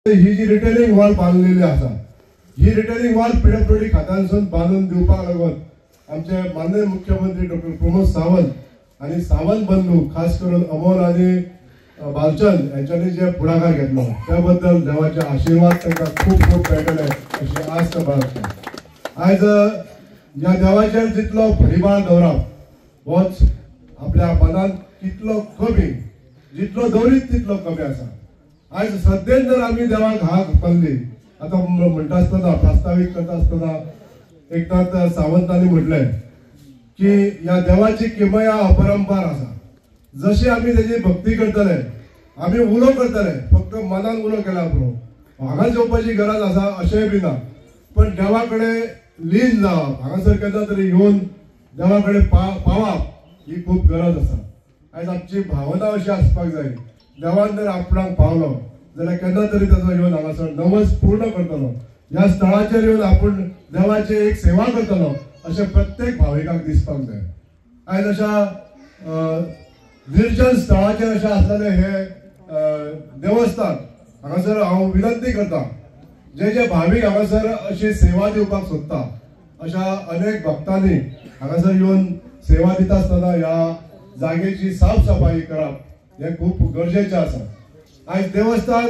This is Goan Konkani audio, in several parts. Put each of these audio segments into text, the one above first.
ही जी रिटेनिंग वॉल बांदलेली आसा ही रिटेनिंग वॉल पीडब्ल्यूडी खात्यानसून बांदून दिवपाक लागून आमचे माननीय मुख्यमंत्री डॉक्टर प्रमोद सावंत आनी सावंत बंधू खास करून अमोल आनी बालचंद यांच्यानी जे पुढाकार घेतलो त्याबद्दल देवाचे आशीर्वाद तांकां खूब खूब मेळटले अशी आस्त बाळगता। आयज ह्या देवाचेर जितलो परिबाळ दवरप होच आपल्या मनान कितलो कमी जितलो दवरीत तितलो कमी आसा। आयज श्रद्धेन जर आमी देवाक हाक पडली आतां म्हणटा आसतना प्रास्तावीक करता आसतना एकनाथ सावंतांनी म्हटलें की ह्या देवाची किमया अपरंपार आसा। जशी आमी तेजी भक्ती करतले आमी उलो करतले फक्त मनान उलो केल्या पुरो हांगा येवपाची गरज आसा अशेंय बी ना, पण देवा कडेन लीन जावप हांगासर केन्ना तरी येवन देवा कडेन पावप ही खूब गरज आसा। आयज आमची भावना अशी आसपाक जाय देवान जर आपणाक पावलो जाल्यार केन्ना तरी ताचो येवन हांगासर नवस पूर्ण करतलो, ह्या स्थळाचेर येवन आपूण देवाची एक सेवा करतलो अशें प्रत्येक भाविकाक दिसपाक जाय। आयज अशा निर्जन स्थळाचेर अशें आसलेलें हे देवस्थान हांगासर हांव विनंती करता जे जे भावीक हांगासर अशी सेवा दिवपाक सोदता अशा अनेक भक्तांनी हांगासर येवन सेवा दिता आसतना ह्या जागेची साफ सफाई करप हें खूब गरजेचें आसा। आयज देवस्थान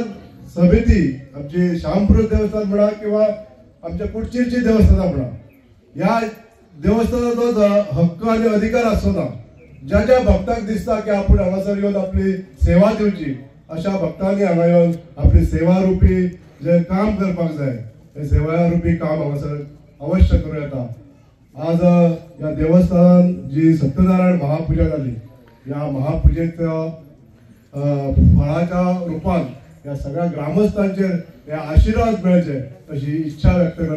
समिती आमची श्यामपुरुष देवस्थान म्हणा किंवा आमच्या कुडचिरची देवस्थानां म्हणा ह्या देवस्थानाचो हक्क आनी अधिकार आसचो ना। ज्या ज्या भक्तांक दिसता की आपूण हांगासर येवन आपली सेवा दिवची अशा भक्तांनी हांगा येवन आपली सेवा रुपी जे काम करपाक जाय हे सेवा रुपी काम हांगासर अवश्य करूं येता। आज ह्या देवस्थानान जी सत्यनारायण महापुजा जाली ह्या महापुजेच्या फळाच्या रुपान ह्या सगळ्या ग्रामस्थांचेर हे आशिर्वाद मेळचे अशी इच्छा व्यक्त करता।